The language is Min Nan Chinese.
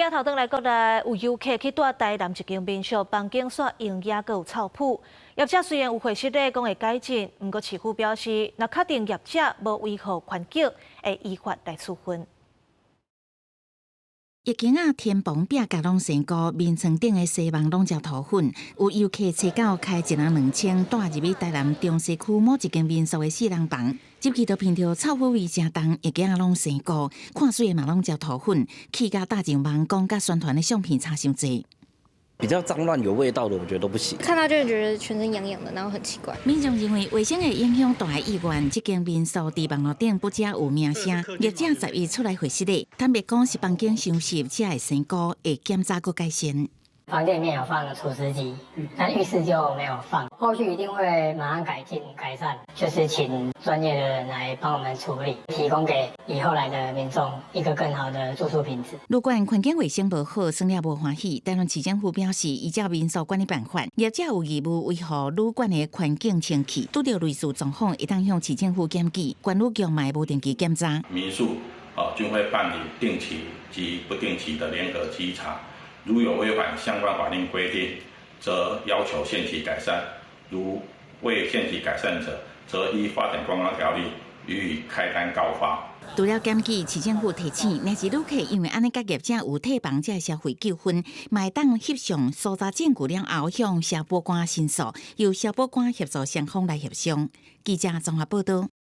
鏡頭轉來國內，有遊客去蹛台南一間民宿，房間煞營業閣有臭殕。業者雖然有回釋咧，講會改進，毋過市府表示，若確定業者無維護環境，會依法來處分。一間仔天棚壁角攏生菇，眠床頂的紗網攏食塗粉。有遊客揣到開一人2000，帶入去台南中西區某一間民宿的四人房，入去就聞著臭腐味誠重，一間仔攏生菇，看水的嘛攏食塗粉，氣甲搭上網講佮宣傳的相片差傷濟。比較髒亂有味道的，我覺得都不行。看到就覺得全身癢癢的，然後很奇怪。民眾認為衛生會影響大的意願，這間民宿佇網路頂不只有名聲，業者十一出來回釋咧，坦白講是房間傷濕，才會生菇，會檢查閣改善。房間裡面有放除濕機，但浴室就沒有放。後續一定會馬上改進改善，就是請專業的人來幫我們處理，提供給以後來的民眾一個更好的住宿品質。旅館環境衛生無好，算了無歡喜。台南市政府表示，依照民宿管理辦法，業者有義務維護旅館的環境清氣。拄著類似狀況，會當向市政府檢舉，管理局嘛會無定期檢查。民宿啊，均會辦理定期及不定期的聯合稽查。如有違反相關法令規定，則要求限期改善；如未限期改善者，則依發展觀光條例予以開單告發。除了檢舉，市政府提醒，若是旅客因為按呢佮業者有退房這消費糾紛，嘛會當翕相搜查證據了後，向消保官申訴，由消保官協助雙方來協商。記者綜合報道。